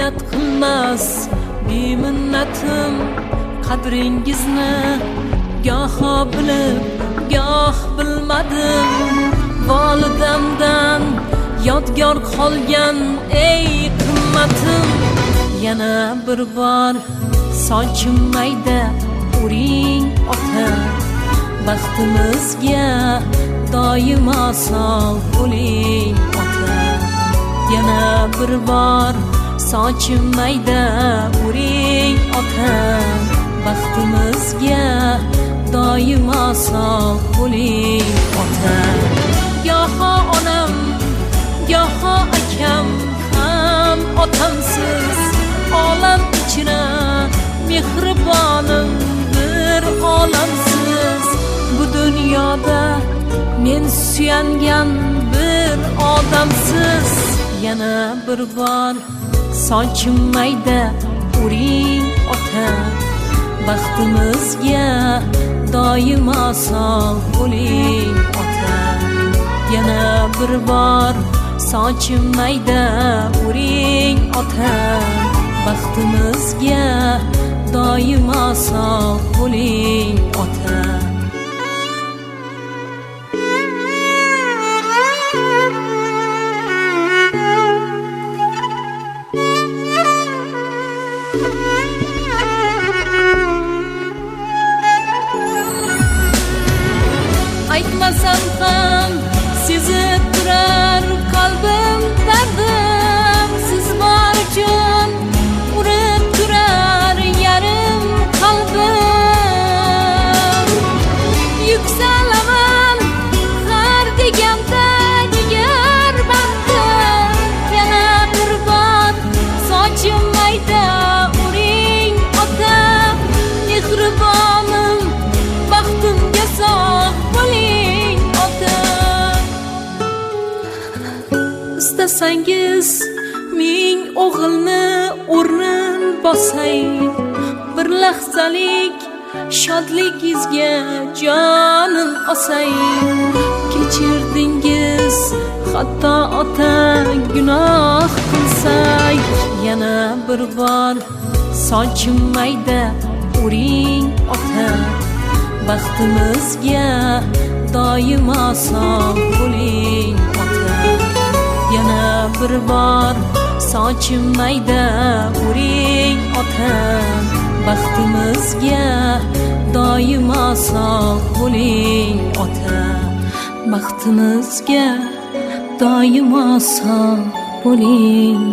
Minnat qilmas beminnatim qadringizni, goho bilib goh bilmadim. Volidamdan yodgor qolgan ey qimmatim, yana bir bor sochim mayda uring ota, baxtimizga doimo sog' bo'ling ota. Yana bir bor sochim mayda uring ota, baxtimizga doimo sog' bo'ling ota. Goho onam, goho akam ham otamsiz, olam ichra mehribonim bir olamsiz. Bu dunyoda men suyangan bir odamsiz, yana bir bor sochim mayda uring ota, baxtimizga doimo sog' bo'ling ota. Yana bir bor sochim mayda uring ota, baxtimizga doimo sog' bo'ling ota. Aytmasam ham sezib turar qalbim dardim, siz bor uchun urib turar yarim qalbim. Yuksalaman har deganda jigar bandim, yana bir bor sochim mayda uring ota, mehribonim baxtimga sog' bo'ling ota. Istasangiz ming o'g'ilni o'rnin bosay, bir lahzalik shodligingizga jonim osay. Kechirdingiz hatto ota gunoh qilsak, yana bir bor sochim mayda uring ota, baxtimizga doimo sog' bo'ling ota. Yana bir bor sochim mayda uring ota, baxtimizga doimo sog' bo'ling ota, baxtimizga doimo sog' bo'ling.